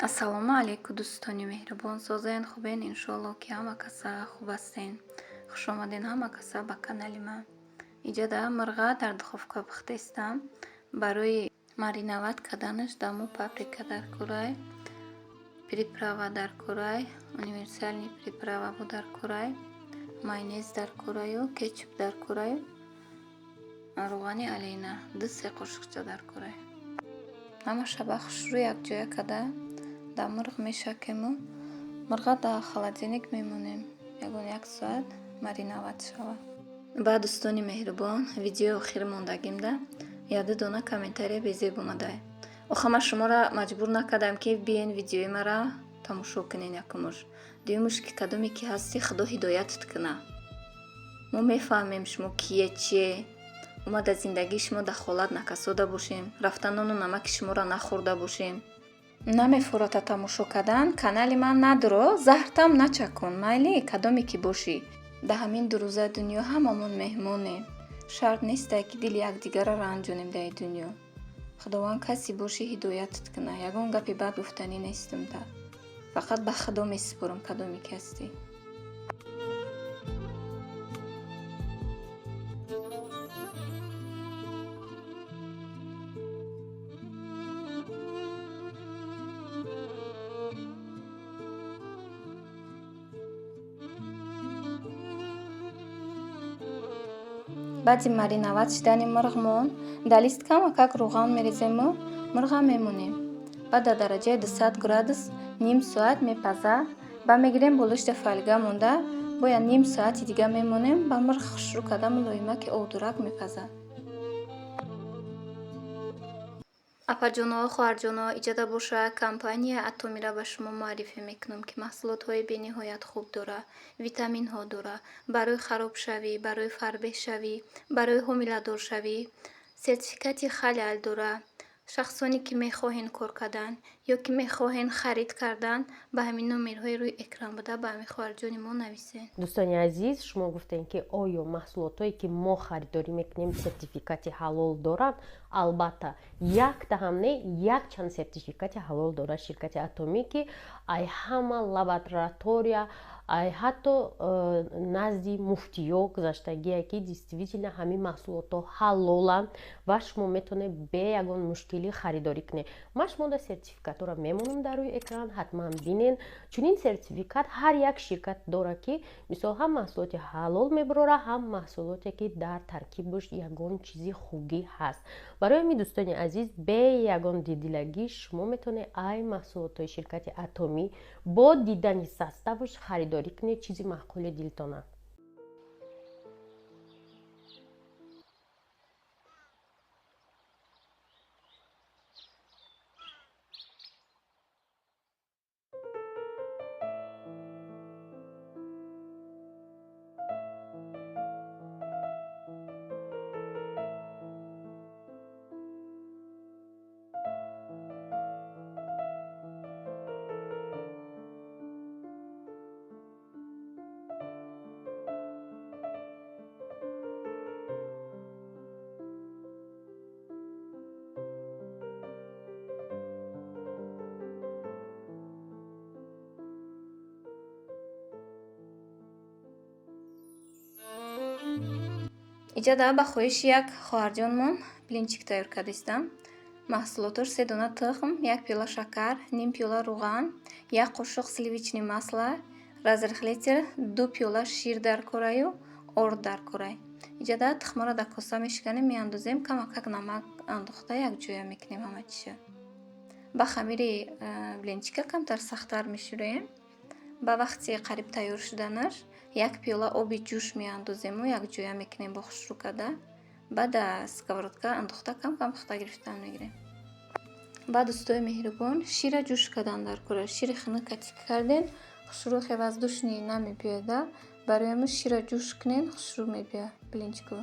Ассалому алайкум, дӯстони меҳрубон. Созен, хубен? Иншоалло, ки ҳама каса хуб ҳастен. Хуш омаден ҳама каса ба канали ман. Иҷода мирға дар духовка пухтаистам. Барои мариновать карданаш даму паприка дар курай, приправа дар курай, универсальный приправа бу дар курай, майонез дар кураю, кетчуп дар кураю, равғани алина 2-3 қошуқча дар курай. Ҳамаша ба хушрӯ якҷоя карда дар мирғ мешакему мирға дар холодильник мемонем, ягон як соат мариновать шавад. Баъд, дӯстони меҳрубон, видеои охири мондагимда яду дона комментария безеб омадай. Охир ман шуморо маҷбур накардам, ки биен видеои мара тамошо кунен. Якумуш, дуюмуш, ки кадоме ки ҳастӣ, Худо ҳидоятат куна. Мо мефаҳмем, шумо кие, чие. Мо дар зиндагии шумо дахолат накасода бошем, рафта нону намаки шуморо нахӯрда бошем. Намефурата тамошо кардан канали ман надро, заҳртам начакун, майли, кадоме ки бошӣ. Дар ҳамин дурӯзаи дунё ҳамамон меҳмонем. Шарт нестай, ки дили якдигарро ранҷонем дар ин дунё. Худованд, касе бошӣ, ҳидоятат куна. Ягон гапи бад гуфтанӣ нестам, та фақат ба Худо месупорам, кадоме ки ҳастӣ. Баъди мариновать шудани мирғмон дар лист камакак равған мерезему мирға мемонем. Баъд дар дараҷаи 200 градус ним соат мепаза. Ба мегирем, болишта фольга монда, бояд ним соати дига мемонем, ба мирғ хушрӯ карда, мулоима ки овдурак мепазад. Апаҷоно, хоҳарҷоно, иҷода боша, компания Атомира ба шумо муаррифӣ мекунам, ки маҳсулотҳои бениҳоят хуб дора, витаминҳо дора, барои харобшавӣ, барои фарбеҳшавӣ, барои ҳомиладоршавӣ, сертификати халал дора. Шахсоне ки мехоҳен кор кардан ё ки мехоҳен харид кардан, ба ҳамин номерҳои рӯи экран буда ба ҳамин хоҳарҷони мо нависен. Дӯстони азиз, шумо гуфтем, ки оё маҳсулотҳое, ки мо харидорӣ мекунем, сертификати ҳалол доранд? Албатта, якта ҳам не, якчанд сертификати ҳалол дорад ширкати Атомӣ, ки ай ҳама лаборатория, ай ҳатто назди муфтиё гузаштагие, ки действительно ҳамин маҳсулотҳо ҳалоланд ва шумо метавонед бе ягон мушкилӣ харидорӣ кунед. Ман шумода сертификатҳоро мемонам дар рӯи экран, ҳатман бинен. Чунин сертификат ҳар як ширкат дорад, ки мисол ҳам маҳсулоти ҳалол мебарора, ҳам маҳсулоте, ки дар таркибаш ягон чизи хугӣ ҳаст. Барои ҳамин, дӯстони азиз, бе ягон дидилагӣ шумо метавонед ай маҳсулотҳои ширкати Атомӣ бо дидани составаш харидорӣ кунед чизи маъқули дилтона. Иҷода ба хоҳиши як хоҳарҷонмон блинчик тайёр кардистам. Маҳсулотош: се дона тухм, як пиёла шакар, ним пиёла равған, як қошуқ сливочный масло, разрыхлитель, 2 пиёла шир дар кораю, орд дар корай. Иҷода тухмаро дар коса мешиканем, меандозем, камакак намак андохта якҷоя мекунем ҳама чиша. Ба хамири блинчика камтар сахттар мешӯроем. Ба вақти қариб тайёр шуданаш як пиёла оби ҷӯш меандозему якҷоя мекунем бо хушрӯ карда. Баъд дар сковородка андохта, кам-кам пухта гирифтан мегирем. Баъд, дӯстои меҳрубон, шира ҷӯш кардан дар кора. Шири хунук катик карден, хушрӯ хе воздушный намебиёяда. Барои ҳамин шира ҷӯш кунен, хушрӯ мебиёяд блинчико.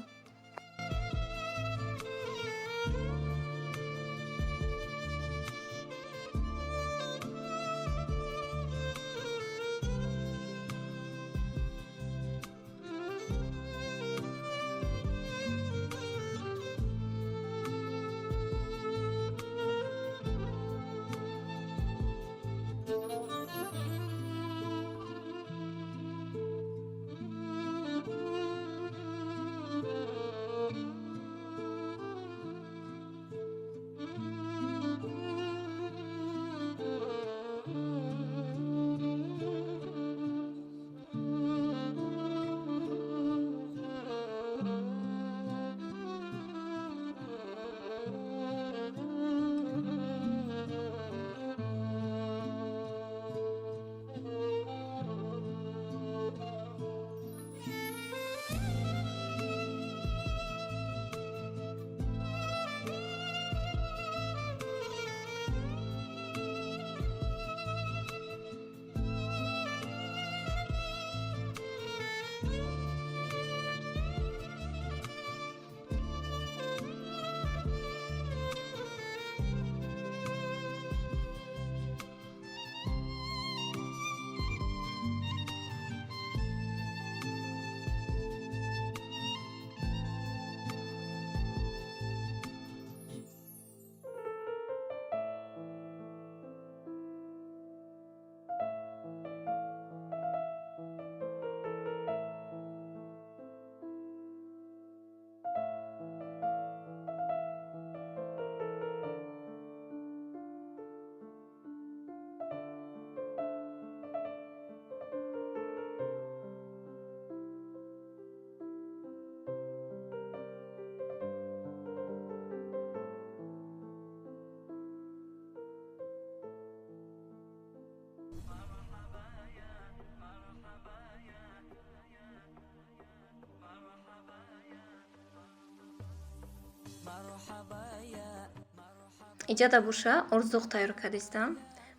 Иҷада боша, орзуқ тайёр кардистам.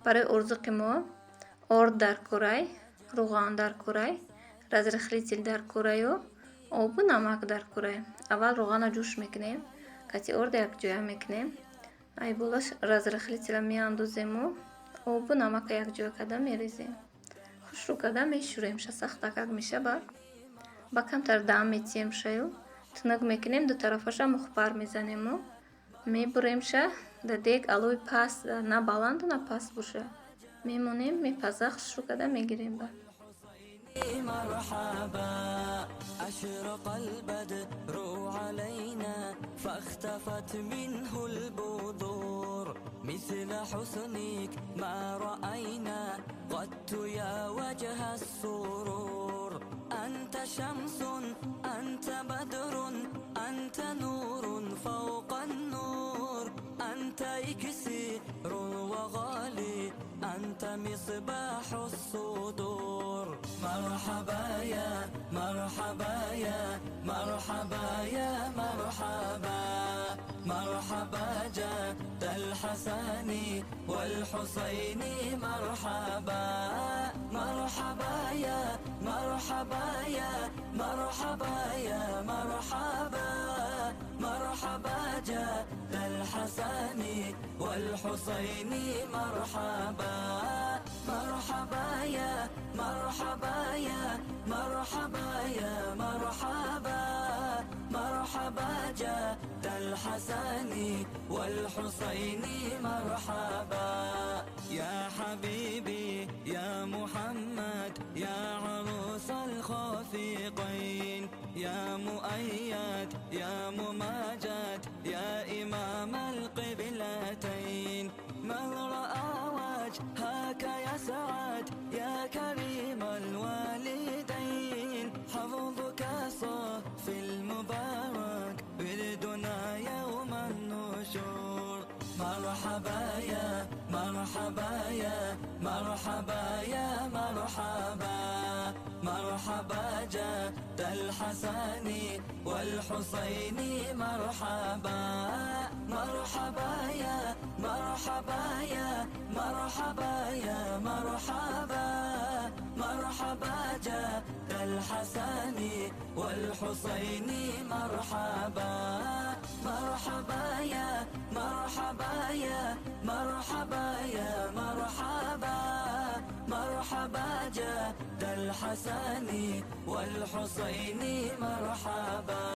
Барои орзуқи мо орд дар корай, рӯған дар корай, разрыхлитель дар кораю, обу намак дар корай. Аввал рӯғана ҷӯш мекунем, кати орда якҷоя мекунем, ай болаш разрыхлителя меандозему, обу намака якҷоя карда мерезем. Хушрӯ карда мешӯрем ша, сахтакак мешава. Ба камтар дам метиҳем шаю, тунук мекунем, ду тарафаша мухпар мезанему, мебуремша. Дар дег алои паст, на баланду, на паст боша, мемонем, мепаза, хушрӯ карда мегирем ба. مرحبا، أشرق البدر علينا فاختفت منه البدور، مثل حسنك ما رأينا قط يا وجه السرور. أنت شمس، أنت بدر، أنت نور فوق النور، أنت إكسير وغالي، أنت مصباح الصدور. مرحبا يا مرحبا يا مرحبا يا مرحبا، مرحبا جد الحسن والحسين، مرحبا، مرحبا يا مرحبا يا مرحبا يا مرحبا، مرحبا جد الحسن والحسين، مرحبا، مرحبا يا مرحبا يا مرحبا يا مرحبا، مرحبا جد الحسن والحسين، مرحبا. يا حبيبي يا محمد، يا عروس الخافقين، يا مؤيد، يا مماجد، يا إمام القبلتين، من رأى وجهك يسعد، يا كريم الوالدين، حفظك صافي المبارك وردنا يوم النشور. مرحبا يا مرحبا يا مرحبا يا مرحبا، مرحبا جد الحسن والحسين، مرحبا، مرحبا يا مرحبا يا مرحبا يا مرحبا، مرحبا جد الحسن والحسين، مرحبا، مرحبا يا مرحبا يا مرحبا يا مرحبا، مرحبا جد الحسن والحسين، مرحبا.